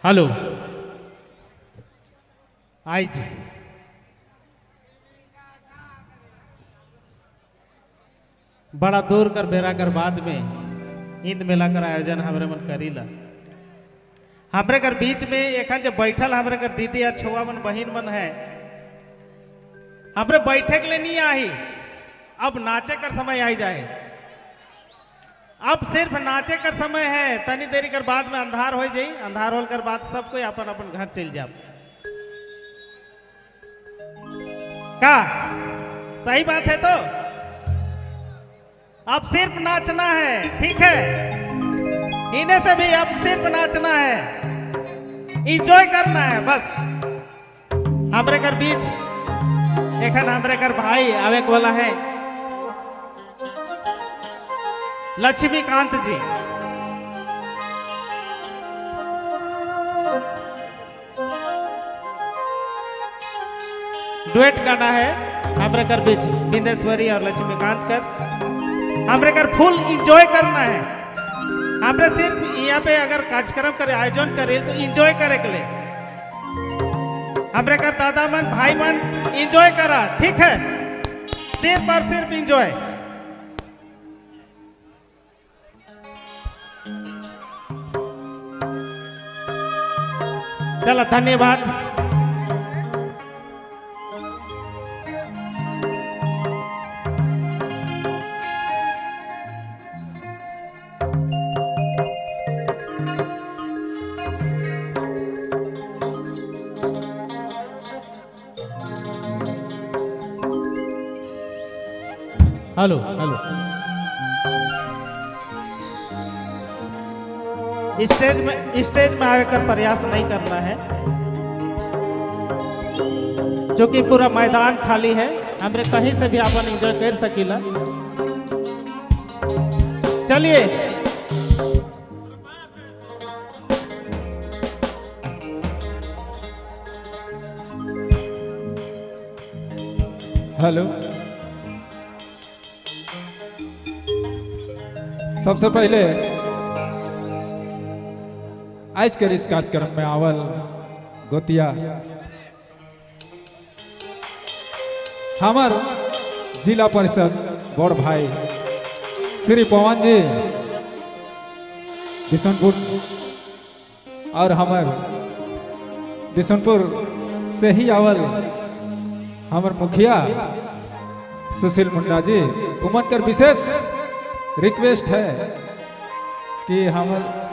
हेलो आज बड़ा दूर कर बेरा कर बाद में ईद मेला कर आयोजन हमरे मन करीला। हमरे कर बीच में एखन जो बैठल हमरे कर दीदी और छुआ मन बहिन मन है, हमरे बैठे के लिए नहीं आई, अब नाचे कर समय आई जाए। अब सिर्फ नाचे कर समय है, तनी देरी कर बाद में अंधार हो जाई, अंधार होल कर बाद सब कोई अपन अपन घर चल जाब। का सही बात है? तो अब सिर्फ नाचना है, ठीक है? इन्हें से भी अब सिर्फ नाचना है, एंजॉय करना है बस। हमरे कर बीच एखन हमरे कर भाई आवे वाला है लक्ष्मीकांत जी। डुएट गाना है हमरे कर बीच बिंदेश्वरी और लक्ष्मीकांत कर। हमरे कर फुल एंजॉय करना है। हमरे सिर्फ यहाँ पे अगर कार्यक्रम करे आयोजन करे तो एंजॉय करे के लिए हमरे कर दादा मन भाई मन एंजॉय करा, ठीक है? सिर्फ और सिर्फ एंजॉय। चलो धन्यवाद। हेलो हेलो स्टेज में आकर प्रयास नहीं करना है, क्योंकि पूरा मैदान खाली है, हमरे कहीं से भी अपन एंजॉय कर सकीला। चलिए हेलो, सबसे पहले आज के इस कार्यक्रम में आवल गोतिया हमार जिला परिषद बड़ भाई श्री पवन जी बिशनपुर और हमार बिशनपुर से ही आवल हमार मुखिया सुशील मुंडा जी, उमन कर विशेष रिक्वेस्ट है कि हम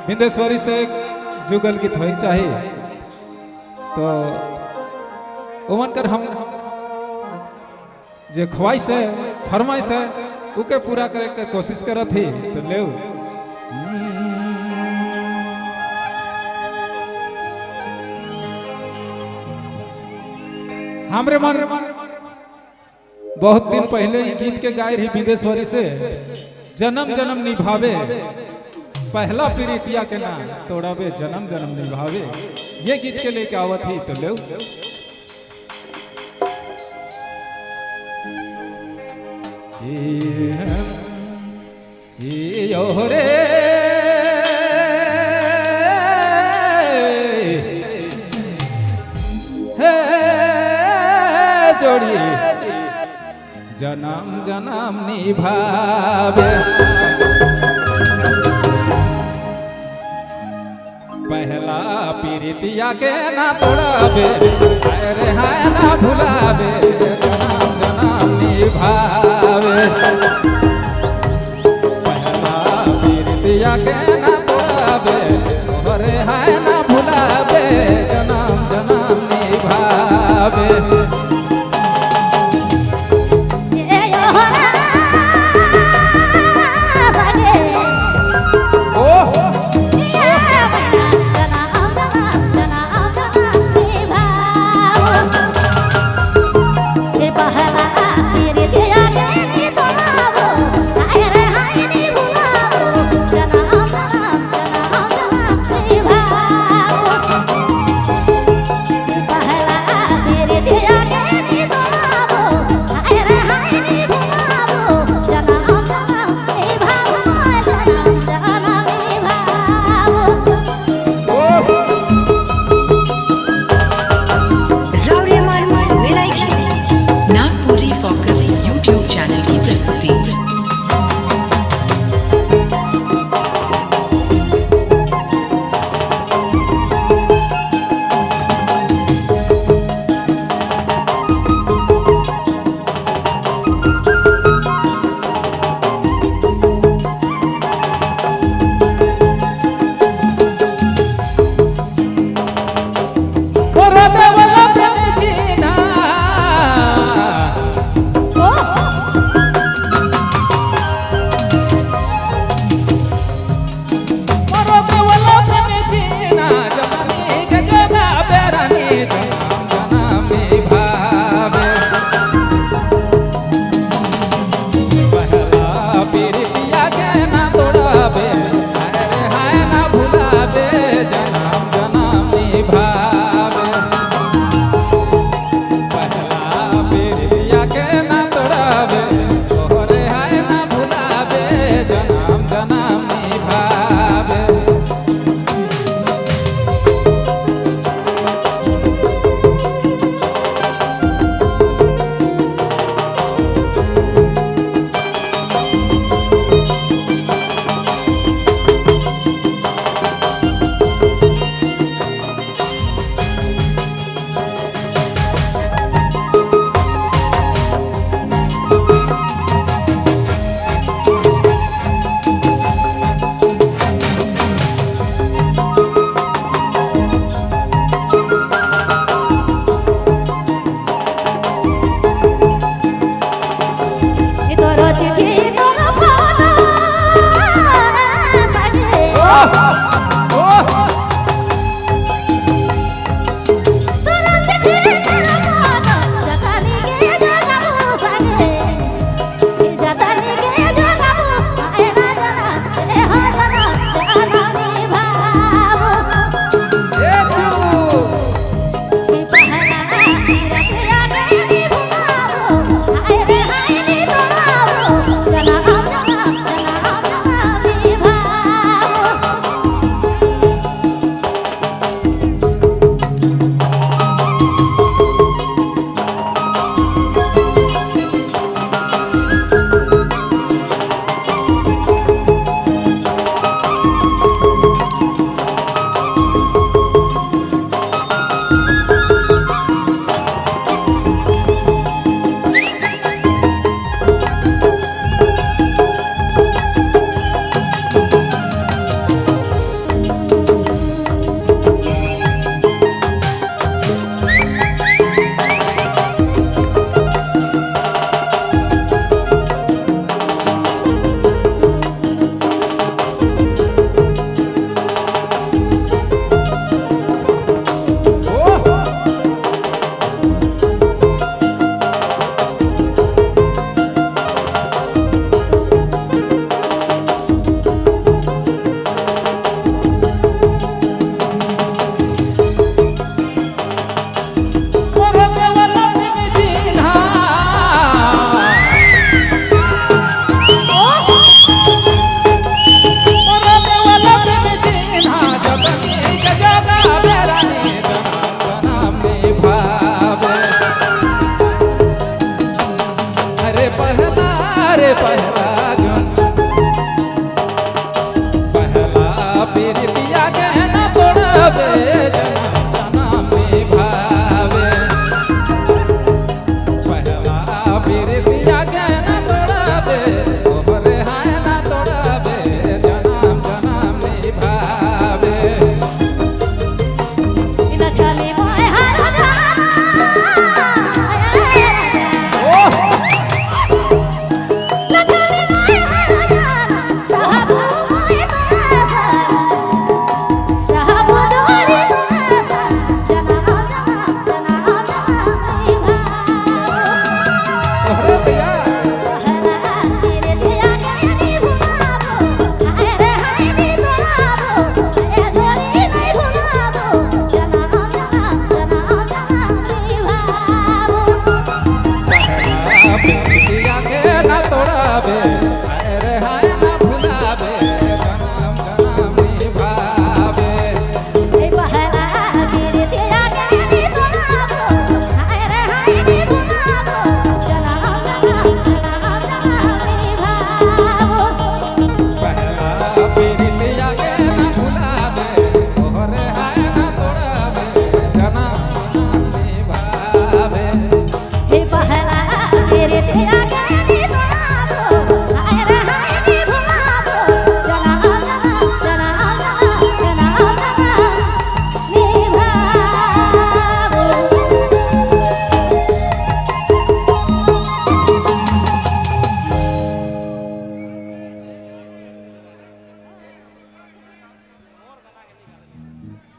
बिंदेश्वरी से जुगल गीत होना चाहिए, तो उमन कर हम जो ख्वाहिश है फरमाइश है उके पूरा करे के कोशिश करत ही, तो ले हमरे मन बहुत दिन पहले ही गीत के गाय रही बिंदेश्वरी से, जन्म जन्म निभावे पहला प्रीतिया के ना तोड़ावे जन्म जन्म निभावे, ये गीत के लेके आवत ही, तो ले रे हे जोड़ी जन्म जन्म निभावे पहला पीरितिया के ना तोड़ावे अरे हाय ना भुलावे जन्म जन्म निभावे पहला पीरितिया के ना तोड़ावे अरे हाय ना भुलावे जन्म जन्म निभावे।